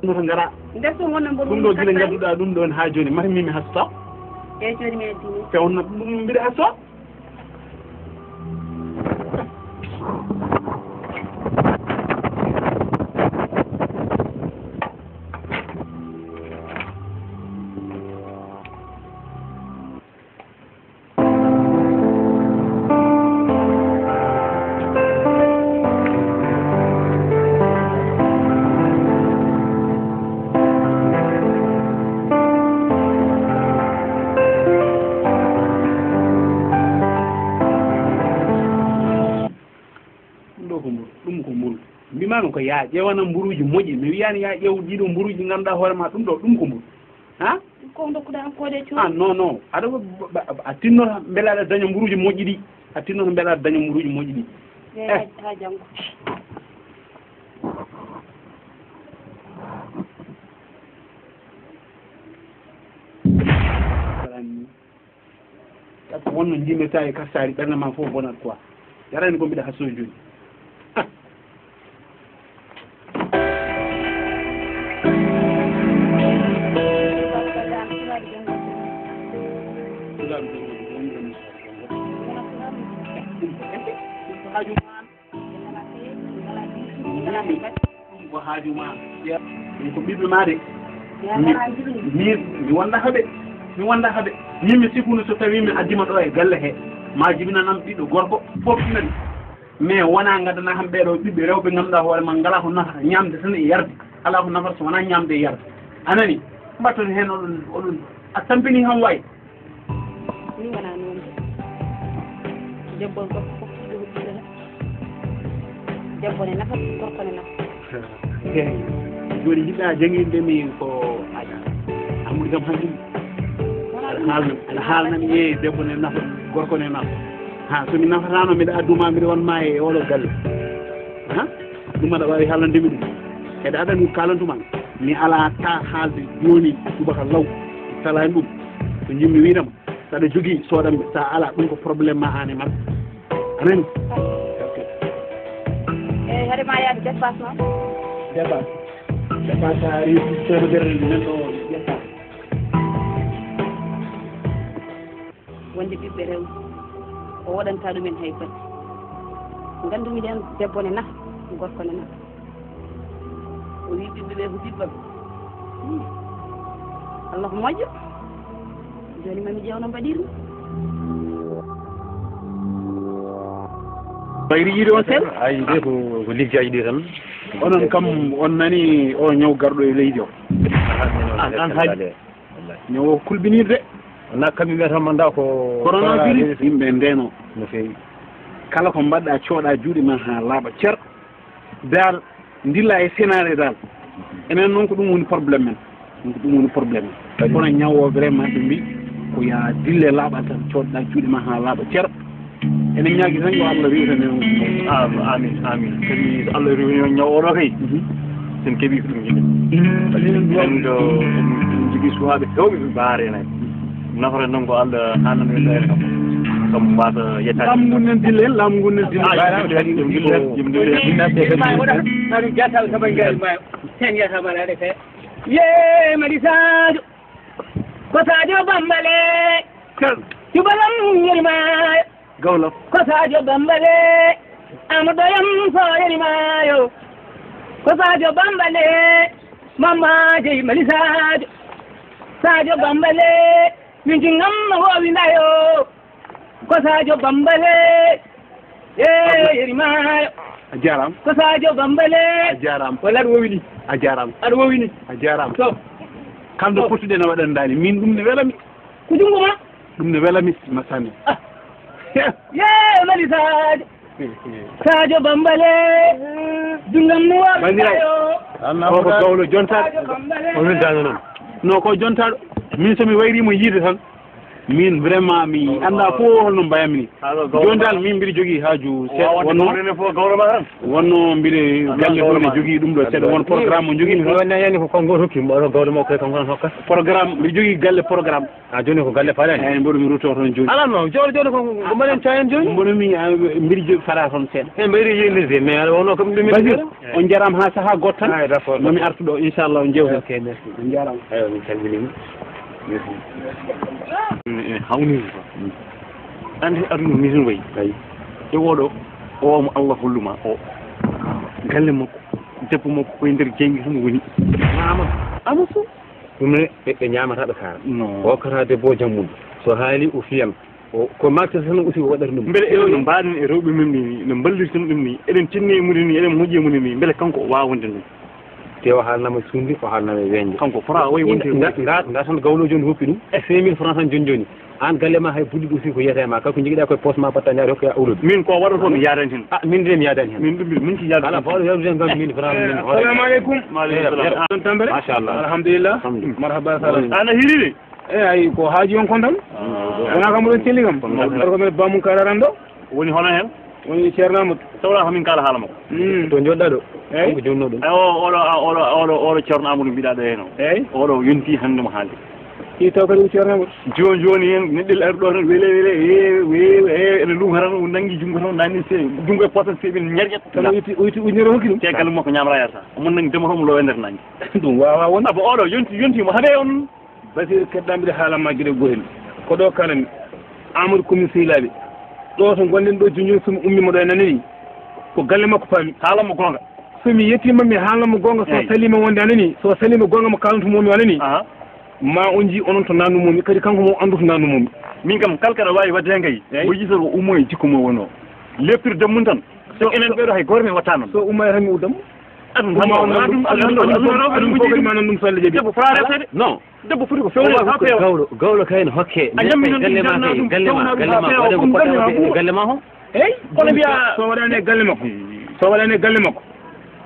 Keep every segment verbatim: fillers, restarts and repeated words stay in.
Ɗum to ngara. Nder to wonna mboɗo ɗum ɗo gila ngadduɗa ɗum ɗon ha joni mata mimi hasta. E joni mi addini. Fewna ɗum mbiɗa hasta. Ɗum ɗo ko mburu, ɗum ko mburu. Mbimami ko ya ƴewana mburuji moƴƴi. Mi wiyani ya ƴew ɗiɗo mburuji ganduɗa hoore ma ɗum ɗo ɗum ko mburu. Ha? Ko dokkuɗa am koode coodi? Ah, non, non. Aɗa a tinnoto beele aɗa daña mburuji moƴƴi ɗi. A tinnoto beele aɗa daña mburuji moƴƴi ɗi. Eh. Ha janngo. Kadi ko wonno jimirta e kasaari ɓernde ma fof bonat quoi. Yarani ko mbiɗa hasso jooni. Ah. Ɗum ko haaju ma. Ɗum ko ɓiɓɓe ma de. Min mi wonda haɓe. Mi wonda haɓe. Min mi sikunu so tawi mi addima ɗo e galle he. Ma jibinanam ɓiɗɗo gorko fof nani. Mais wona gadana ham ɓeɗo ɓiɓɓe rewɓe ganduɗa hoore ma ngala ko nafata ñamde tan e yarde. Ala ko nafata so wona ñamde e yarde. A nani? Mbatton hen oɗon oɗon a tampini ham wayi. Min wona noon de. Debbo e gorko fof ɗo hoɗɗiɗo hen. Debbo ne nafa, gorko ne nafa. Eey. Jooni jiɗɗa janginde mi ko aɗa amuri kam hanjum. Aɗa haal aɗa haalnami e debbo ne nafa, gorko ne nafa. Ha so mi nafatano mbiɗa adduma mbiɗa wonma e oɗo galle. Ha? Ɗum aɗa wawi haalnandemi ɗum. Kadi aɗa anndi ko kaalantuman. Mi ala ta haalde jooni subaka law. Salani ɗum. Ko jimmi wiɗam. Saɗa jogii soɗanɓe sa ala ɗum ko problème ma an e maɓɓe. Amen. Ok. Eyi haɗa ma yaade dépasse noon. Dépasse. Dépasse a rewi temedere men ɗo ƴetta. Wonde ɓiɓɓe rewɓe o waɗanta ɗumen hay fati. Nganndu miɗen debbo ne nafa gorko ne nafa. O wi ɓiɓɓe ɓe ko ɓiɓɓam. Allah ko moƴƴo. Joni mami ƴeewno mbaɗirmi. Bayri yiide on seeɗa. Ayi de ko ko liggaaji ɗi tan. Onon kam on nani o ñaw garɗo e leydi o. An an haali. Ñaw o kulɓinirde. Wona kamɓe mbiyata manda ko coronavirus yimɓe ndeno. No feewi. Kala ko mbaɗɗa cooɗa juuɗe ma ha laaɓa cer. Dal ndilla e senaare dal. Enen noon ko ɗum woni problème men. Ɗum ko ɗum woni problème men. Kono ñaw o vraiment ɓe mbi ko ya dille laaɓa tan cooɗɗa juuɗe ma ha laaɓa cer. Enen ñaagi tan yo Allah riwtane on. Amin amin amin. Kadi so Allah riwni on ñaw oɗo kay. Sen keeɓi ko ɗum jiɗen. Enen ɗo en jogii suwaaɓe heewɓe ɓe mbaare en ay. Nafata noon ko Allah haalnano en ɗo en kam. Kam mbasa yettaade. Laamu ngun nen dille en, laamu ngun nen dille. Yimɓe yimɓe. Yimɓe yimɓe. Yimɓe yimɓe. Yimɓe yimɓe. Yimɓe yimɓe. Yimɓe yimɓe. Yee Madi Sadio. Ko Sadio Bambale. Cubalam yirmaayo. Gawlo. Ko Sadio Bambale. Amadou Yam Soyel maayo. Ko Sadio Bambale. Mamma Jey Mali Sadio. Sadio Bambale. Min jingam no wowi ndayo. Ko Sadio Bambale. E yeri maayo. A jaaraama. Ko Sadio Bambale. A jaaraama. Walla aɗa wowi ni. A jaaraama. Aɗa wowi ni. A jaaraama. To. Kam ɗo pottuɗen a waɗan daani min ɗum ne welami. Ko junngo ma. Ɗum ne welami masani. Ah. Ye mali Sadio. Sadio Bambale. Dungam no wa. Bandiraɓe. O ko gawlo jontaɗo. O weltano noon. No ko jontaɗo. Min somi wayrimo yiide tan. Min vraiment mi anndaa fof holno mbayatmi ni. Jooni dal min mbiɗa jogii haaju seeɗa, wonno wonno mbiɗa galle fof ne jogii ɗum ɗo seeɗa, won programme mo njogii mi toon. Wonno yani ko konngol hokki mboɗo gawlo makko e konngol hokka. Programme, mbiɗa jogii galle programme. A jooni ko galle faɗani. Eyi, mboɗo mi rutto toon jooni. Ala no, jooni jooni ko ko mbaɗen cayen jooni? Mboɗo mi, a, mbiɗa jogii faɗa toon seeɗa. E mbayri yeenirde, mais aɗa wonno kam ɗum. Basir, on jaraama haa sahaa gooto tan. Ah, d'accord. Momi artu ɗo, inchallah, on jewta. Ok, merci. On jaraama. Eyo, min calminii. Ene hawnii ko. Anndi aduna ni no wayi. Eyi. E oɗo, o mo Allah holluma o. Galle makko, debbo makko koye nder jeyge tan woni. Ñaama. Ama so. Ɗum ne ɓe, ɓe ñaamata ɓe kaara. Non. O hokkata debbo o jam mum. So haali o fiyan. O, ko makta tan aussi o waɗata ɗum. Mbele enen no mbaɗen e rewɓe men ni, no mballirten ɗum ni, eɗen tinni e mum ni, eɗen moƴƴi e mum ni, mbele kanko o waawa wonde ɗum? Te o haalnama suundi, o haalnama e weñde. Kanko fota o wayi wonde. Nga, nga, nga tan gawlo jooni hoppi ɗum. E cinq mille francs tan jooni jooni. An galle ma hay buddi ɗum si ko yiyata e ma. Kanko jigiɗa koye poos ma batta ñaari hokka awlude. Min ko waɗata ko mi yaadani hen. Ah, min de mi yaadani hen. Min ɗum min ci yaadani. Ala fawɗo yawde hen kam min vraiment min hoore. Assalamu aleykum. Wa aleykum salam. Ɗon tambere? Machallah. Alhamdulillah. Alhamdulillah. Marhaba salam. Ana hiriri? E ay ko haaji on kon tan. Wona kam ɗon celli kam. Ɗon ko men bamum kala rando. Woni hono hen? Woni Ceerno Amadou. Tawɗa ko min kala haala makko. Mm. To joɗɗa ɗo. Eyi. Ko jonno ɗum. Ay, o, oɗo, a, oɗo, oɗo, oɗo Ceerno Amadou mbiɗa ɗo heno. Eyi. Oɗo yonti hande mo haalde. I taw kadi ko Ceerno Amadou. Joni, joni hen, neɗɗo ari ɗo tan, wele, wele, e, e, e, ene luuka tan, o nangi junngo tan, o nanni se, junngo e potan, se ɓen ñerƴat. Tan o itti, o itti ujunere hokki ɗum. Te galle makko ñamra yarata. Omo nangi demo tan, omo lowe nder nangi. Ɗum wawa won. Abo oɗo yonti, yonti mo haɓe on. Basir, keɗɗa mbiɗa haala ma gila gotel. Ko ɗo kalan Amadou Koumi Seylaaɓe. Ɗo to gonɗen ɗo, jooni jooni, somi ummiima ɗo e nane ni, ko galle makko paami. Haalan mo goonga. Somi yettiima, mi haalnan mo goonga, so saliima wonde a nani, so saliima goonga mo kaalantu mo mi a nani. Aha. Ma on njii onon to nannu mo mi, kadi kanko mo anndu to nannu mo mi. Min kam, kala kaɗa waawi waɗde hen kay, eyi, o yii tan o ummo e jikko mo wonno. Leptir dam mum tan. So enen ɓeɗo hay goto min watta noon. So umma e tan mi uddam. Adun tan, adun, adun, adun, adun fof kadi ma nan ɗum so Allah jaɓi. Debbo foti resede. Non. Debbo foti ko fewne, ha feewa. Gawlo, gawlo kay no hokke. A ñammi noon galle ma kay, galle ma, galle ma, waɗe ko poɗɗa waɗde e galle ma ho. Eyi, kono mbiya so waɗani e galle makko. So waɗani e galle makko.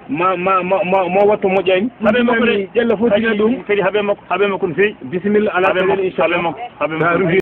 Ma, ma, ma, ma, ma watto moƴƴani. Haɓe makko de. Ƴella fof dina ɗum. Kadi haɓe makko, haɓe makko no feewi. Bisimilla, ala problème, inchallah. Haɓe makko, haɓe makko.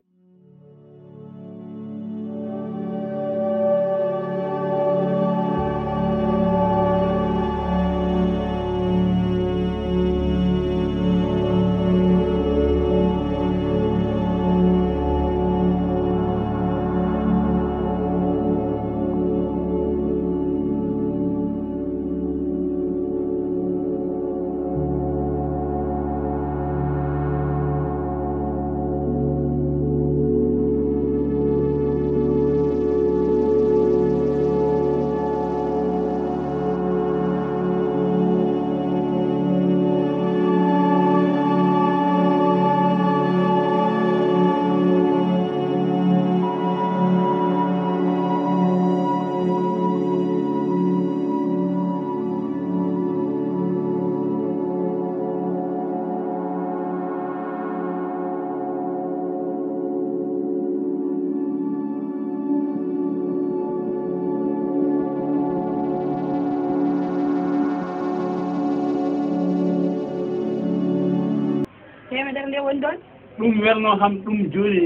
Temedere nde woni ɗon. Ɗum welno kam, ɗum jooni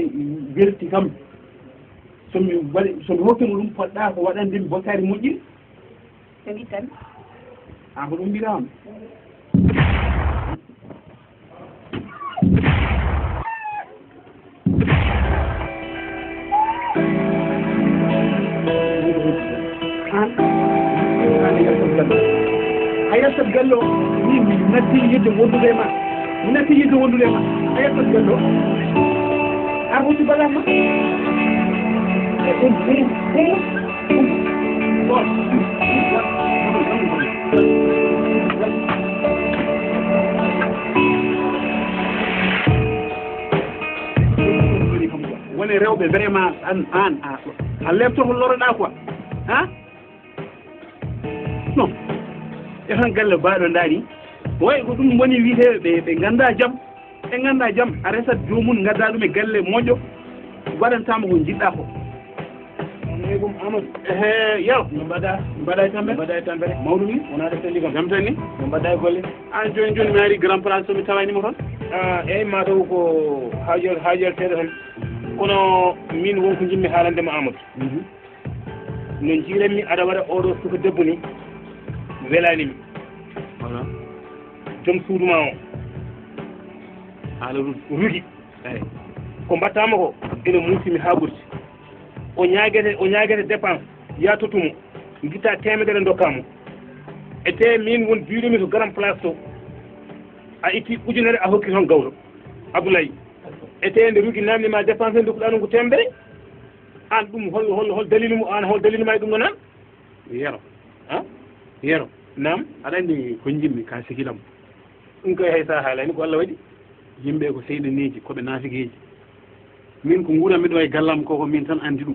welti kam. So mi waɗi, so mi hokkimo ɗum, poɗɗa ko waɗande mi bokkaari moƴƴiri. Ko ittan. A ko ɗum mbira on. An, an a yaltat galle. A yaltat galle o, min mi natti yidde wondude e ma. Mi natti yidde wondude e ma. A yaltat galle o. A hocci bagage ma. E um, um, um. Woni rewɓe vraiment an, an a, a leptoto loroɗa quoi, ha? Non. E tan galle baɗo ndaari. Way ko ɗum woni wiyeteɓe ɓe, ɓe ganda jam. Ɓe ganda jam, a resat jomum, gadda ɗum e galle moƴƴo, waɗantama ko jiɗɗa ko. Assalamu aleykum, Amadou. Ehe, yaw. No mbaɗa? No mbaɗa e tampere? No mbaɗa e tampere? Mawɗum ni? Wona ɗo selli kam. Jam tan ni? No mbaɗa e golle? An joni joni mi ari Grand Place, so mi tawani mo toon? Ah, eyyi, ma taw ko haajol, haajol teɗo tan. Kono min won ko njiɗmi haalande ma, Amadou. Mhm. No njiiranmi aɗa waɗa oɗo suka debbo ni, welaani mi. Wala. Joom suudu ma o. Haala Rugi. Rugi. Eyi. Ko mbaɗtaama ko, ene muusi mi haa ɓurti. O ñaagete, o ñaagete dépense, yaa tottu mo. Ngitta teemedere ndokkaa mo. E te min won biiɗumi to Grand Place to. A itti ujunere a hokki toon gawlo. Abdoulaye. E te nde Rugi namni ma dépense ndokkuɗaa ɗum ko teemedere. Aan ɗum hol, hol, hol dalilu mo, aan hol dalilu ma e ɗum ɗon aan? Yero. Ha? Yero. Naam. Aɗa anndi ko njiɗmi ka sikilam. Ɗum kay hay sa haalani ko Allah waɗi. Yimɓe ko seyɗaneeji, ko ɓe naafikeeji. Min ko nguuranmi ɗo e gallam ko, ko min tan anndi ɗum.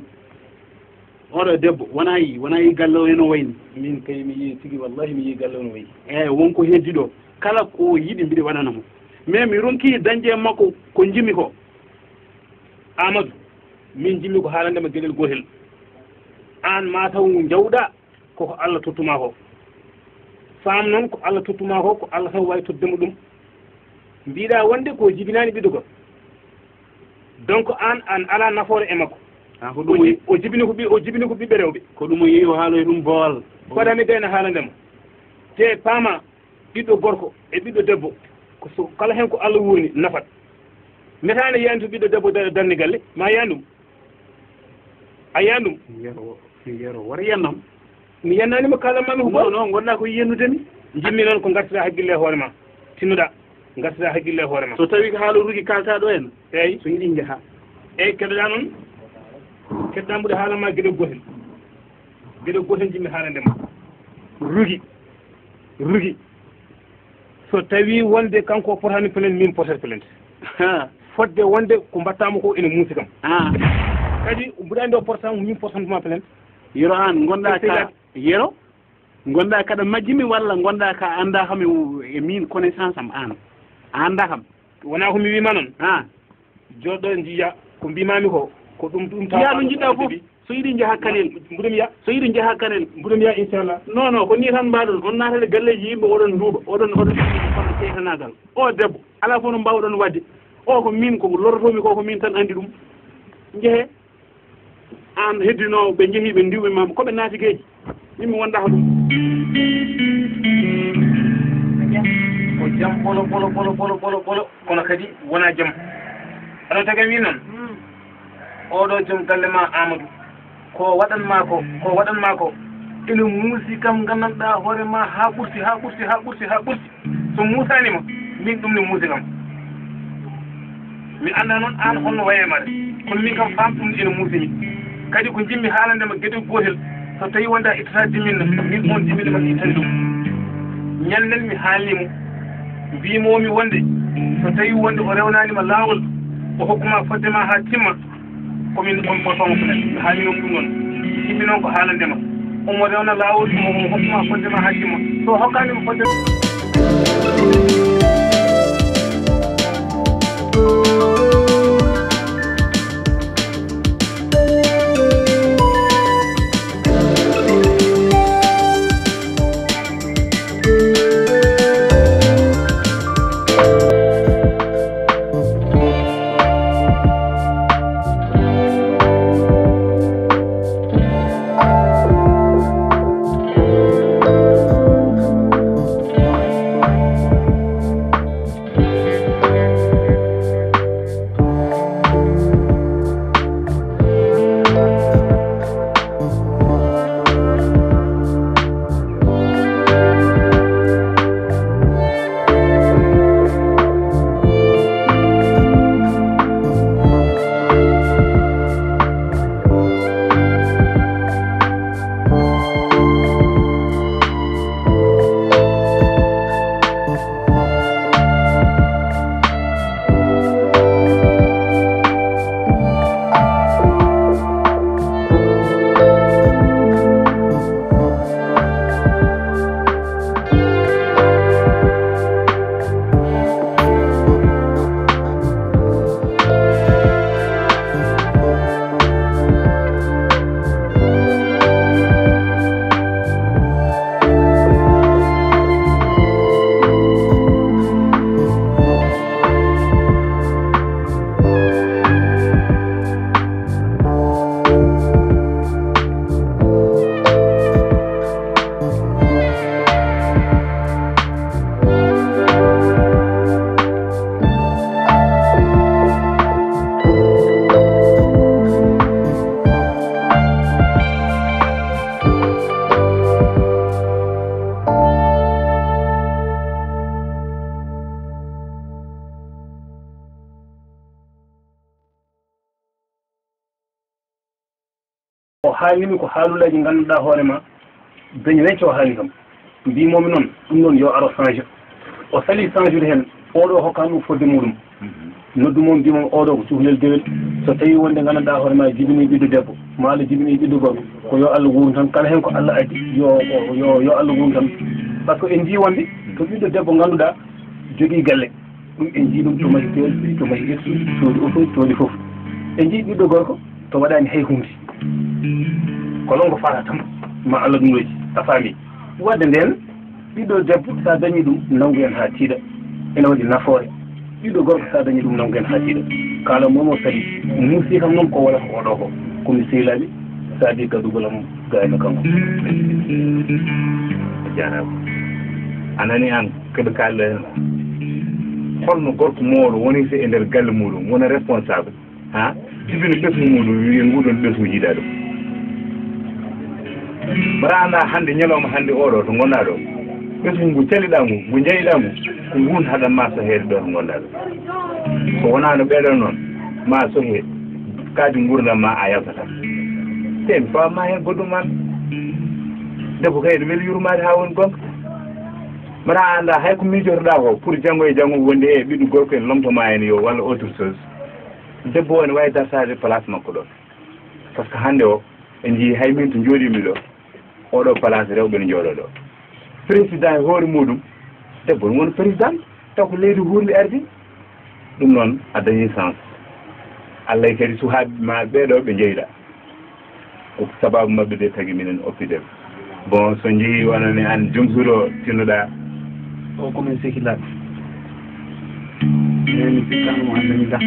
Oɗo debbo, wona yi, wona yi galle o eno wayni. Min kay mi yi tigi, wallahi mi yi galle o no wayi. Eyi, won ko heddi ɗo. Kala ko yiɗi mbiɗa waɗana mo. Mais mi ronki dañde e makko ko njiɗmi ko. Amadou, min njiɗmi ko haalande ma geɗel gootel. Aan ma taw njawɗaa ko ko Allah tottuma ko. Faam noon ko Allah tottuma ko, ko Allah tan waawi tottude mo ɗum. Mbiɗa wonde ko jibinaani ɓiɗɗo gorko. Donc aan, aan alaa nafoore e makko. Ah, ko ɗum o ji-, o jibini ko ɓi-, o jibini ko ɓiɓɓe rewɓe. Ko ɗum o yehi o haaloyi ɗum boowal. Fadani gayna haalande mo. Te paama ɓiɗɗo gorko e ɓiɗɗo debbo, ko so, kala heen ko Allah wuurni nafat. Metaane yiyaani to ɓiɗɗo debbo da-, darni galle, ma yiyan ɗum. A yiyan ɗum. Yero, yero, wara yiyan noon. Mi yannani mo kala mami ko non, non, ngonɗaa ko yiyannude mi. Jimmi noon ko ngartira hakkille e hoore ma. Tinnuɗaa, ngartira hakkille e hoore ma. So tawi ko haala Rugi kalta ɗo en. Eyi. So yiɗi njaha. Eyi, keɗoɗaa noon. Keɗoɗaa mbuɗe haala ma geɗe gootel. Geɗe gootel jimmi haalande ma. Rugi. Rugi. So tawi wonde kanko o potani plainte, min potat plainte. Ha. Fodde wonde ko mbaɗtaamo ko ene muusi kam. Ha. Kadi mbuɗa anndi o potata, min potantuma plainte. Yero aan, ngonɗaa ka, yero? Ngonɗaa kaɗa majjimi walla ngonɗaa ka anndaa kam e, e min connaissance am aan? A anndaa kam? Wonaa ko mi wiima noon. Ha. Jooɗo njiya ko mbimami ko, ko ɗum, ɗum tawa. Yaa ɗum njiɗɗaa fof. So yiɗi njaha Kanel. Mbuɗum ya. So yiɗi njaha Kanel. Mbuɗum ya, inchallah. Non, non, ko ni tan mbaɗon. On naatata galleeji yimɓe, oɗon nduuɓa, oɗon, oɗon, oɗon ceytanaagal. O debbo, alaa fof no mbaawɗon waɗde. O ko min, ko lorotoomi ko, ko min tan anndi ɗum. Njehe. Aan heddinoowo, ɓe njehi, ɓe ndiwɓe ma, ko ɓe naati geeji. Min mi wonda ko ɗum. Ko jam ɓolo, ɓolo, ɓolo. Kono kadi wonaa jam. Aɗa taga wi noon? Hmm. Oɗo joom galle ma, Amadou, ko waɗan ma ko, ko waɗan ma ko, ene muusi kam, nganndanɗaa hoore ma haa ɓurti, haa ɓurti, haa ɓurti, haa ɓurti. So muusaani ma, min ɗum ne muusi kam. Mi anndaa noon aan holno wayi e mare, kono min kam faam ɗum ene muusi mi. Kadi ko njiɗmi haalande ma geɗel gootel, so tawi wonda ittata dimin, min on dimin ma ittani ɗum. Ñallen mi haalni mo, mbimo mi wonde, so tawi wonde o rewnaani ma laawol, o hokkuma fodde ma haa timma, ko min on potoomo ko nen. Mi haali noon ɗum noon. Yimɓe noon ko haalande ma. Omo rewna laawol, omo, omo hokkuma fodde ma haa timma. So hokkaani mo fodde Haalnimi ko haalullaaji ngannduɗaa hoore ma, beñ weñco o haali kam. Mbimomi noon, ɗum noon yo aro change. O sali change de heen, oɗo hokka ɗum fodde muɗum. Noddu mo mbimo oɗo ko cukalel dewel. So tawi wonde ngannduɗaa hoore ma jibini ɓiɗɗo debbo, ma Allah jibini ɓiɗɗo gorko, ko yo Allah wuurnu tan. Kala heen ko Allah addi, yo, yo, yo Allah wuurnu tan. Par ce que en njii wonde ko ɓiɗɗo debbo ngannduɗaa jogii galle. Ɗum en njii ɗum to mahi teel, to mahi irsu, coodi oto, coodi fof. En njii ɓiɗɗo gorko to waɗaani hay huunde. Ko longo fata tan, ma Allah ɗum looji, a faami. Wadde ndeen, ɓiɗɗo debbo, so a dañii ɗum, nanngu heen haa tiiɗa. Ene waɗi nafoore. Ɓiɗɗo gorko, so a dañii ɗum, nanngu heen haa tiiɗa. Kala momo sali, muusi kam noon ko wala ko oɗo ko. Ko mi sehilaaɓe, so a di gadugol am, gayno kanko. Jaaraama. A nani aan, ko ɓe kaalɗa heen. Holno gorko mawɗo wonirta e nder galle muɗum, wona responsable, ha? Jibina ɓesngu muɗum, wiya nguɗon ɓesngu jiiɗa ɗum. Mbaɗa annda hannde, ñalawma hannde oɗo to ngonɗa ɗo, ɓesngu ngu caliɗa ngu, ngu jeyɗa ngu, ko ngun haɗan ma soheede ɗo to ngonɗa ɗo. So wonano ɓeɗo noon, ma sohe, kadi ngurdam ma a yaltata. Te mi faama heen goɗɗum an. Debbo kay ne weli yurmaade haa woni gonga. Mbaɗa annda hay ko miijotoɗa ko pour janngo e janngo wonde e ɓiɗɗo gorko en lomto ma en yo walla autre chose. Debbo o ne wawi dartaade place makko ɗo. Par ce que hannde o en njii hay min to jooɗimi ɗo, oɗo place rewɓe ne jooɗo ɗo. Président e hoore muɗum, debbo ne woni président, taw ko leydi huurndi ardi. Ɗum noon a dañi sens. Allah kadi suhaaɓe ma ɓeɗo ɓe jeyɗa. Ko sababu maɓɓe de tagi minen oppiɗen. Bon, so jeeyi wonani an joom suudo tinnoɗa. O ko min sehilaɓe. Min mi sikkano mo andani da.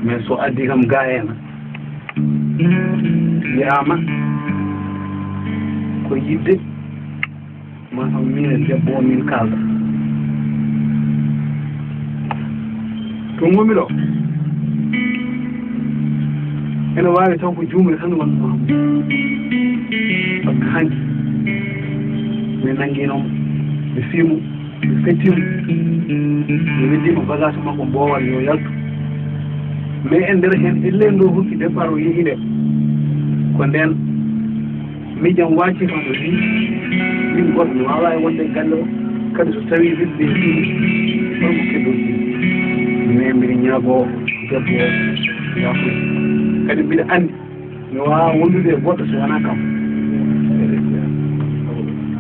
Mais so addi kam ga hena. Wi'ama ko yidde. Manam min e debbo o min kaalda. To ngonmi ɗo, ene waawi taw ko juumre tan wonnoo am. Par ce que hanki mi nanngiino mo, mi fii mo, mi feccii mo, mi weddii mo bagage makko mboowal yo yaltu. Mais e nder heen, e ley ndoo hokki départ o yehi nde, ko ndeen miijam waacii kam o wii, min gooto mi waawaa e wonde e galle o, kadi so tawii ɓiɓɓe ɓe njiimi, holko keddoo jiimi? Mais mbiɗa ñaagoo debbo o yaafuya. Kadi mbiɗa anndi mi waawaa wondude e goɗɗo so wonaa kam.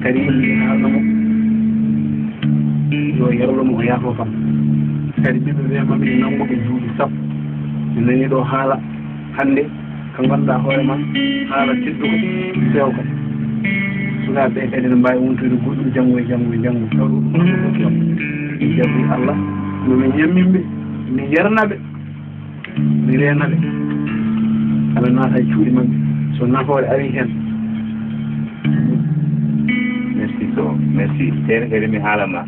Kadi mi haalna mo yo yerlo mo o yaafo kam. Kadi ɓiɓɓe ɓe ma mbiɗa nanngoo ɓe duuɓi sappo. Mi nanii ɗo haala hannde. Ka ngannduɗaa hoore ma, haala tedduka, fewka. Sukaaɓe ɓe kadi ne mbaawi wontude goɗɗum janngo e janngo e janngo. Taw ɗum ko ɗum ɗo fewka. Mi jaɓi Allah, no mi ñamminɓe, mi yarnaɓe, mi reenaɓe. Aɓe naata e cuuɗi maɓɓe. So nafoore arii heen. Merci so, merci. Teere kadi mi haala ma.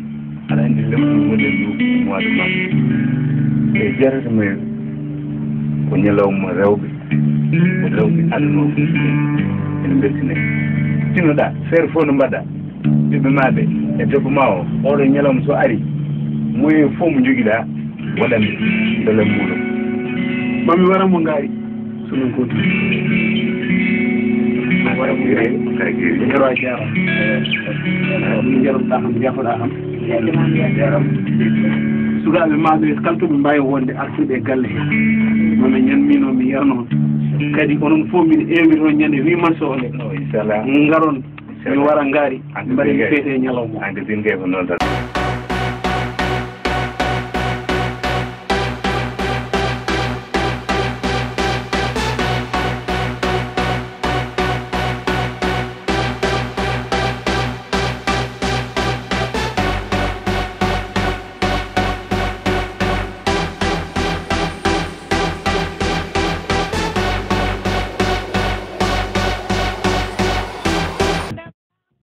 Aɗa anndi lewru ngonɗen ndu ko mois de mars. E jeetati mai ko ñalawma rewɓe, ko rewɓe aduna o fof ene mbeltine. Tinnoɗa, feere fof no mbaɗa, ɓiɓɓe ma ɓe e debbo ma o, oɗo ñalawma so ari, moyen fof mo jogiɗa, waɗan ɓe beele muɗum. Mami waran mo ngaari. Sunan kotu. Wara mo ngaari. Kara geeri. Yero a jaara. Min jaram ta ham, jafoɗa ham. Sukaaɓe ma ɓe kala to ɓe mbaawi wonde artuɓe e galle he. Mami ñammiino mi yarno on. Kadi onon fof mbiɗa eewiri on ñande huit mars o nde. Inchallah. Ngaron mi wara ngaari. Mbaɗen feete e ñalawma o. An ko din kay ko noon tan.